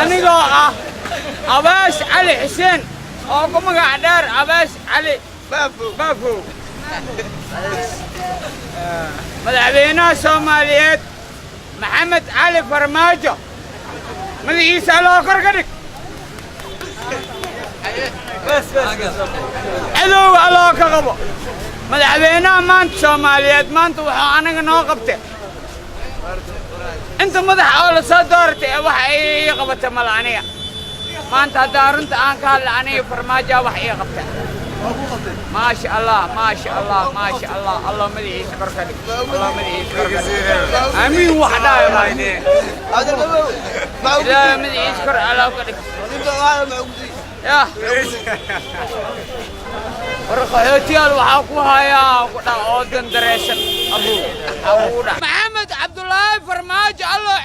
Anigoo ah Abaas Cali Xuseen oo ku magac dheer Abaas Cali Baafow, madaxweynaha Soomaaliyeed Maxamed Cali Farmaajo, madaxiisa Alloo kor ka dhig, cadowga Alloo ka qabo. Madaxweynaha maanta Soomaaliyeed maanta wuxuu anaga noo qabtay, inta madaxa oo la soo dooratay ee waxa ay ii qabatay mala. Aniga maanta haddaa runta aan ka hadla, aniga Farmaajoa wax ii qabtay, maasha Allah, maasha Allah, maasha Allah. Allah madaxiisa kor ka dhig, Allah madaxiisa kor ka dhig. Aamiin. Wax dhaaya Ilaahay madaxiisa kor Allah ka dhig. Yah, war qaxootiyaal waxaa ku hayaa ku dha oo dandareysan abuu waxaa kugu dha. Maxamed Cabdulaahi Farmaajo, Allah.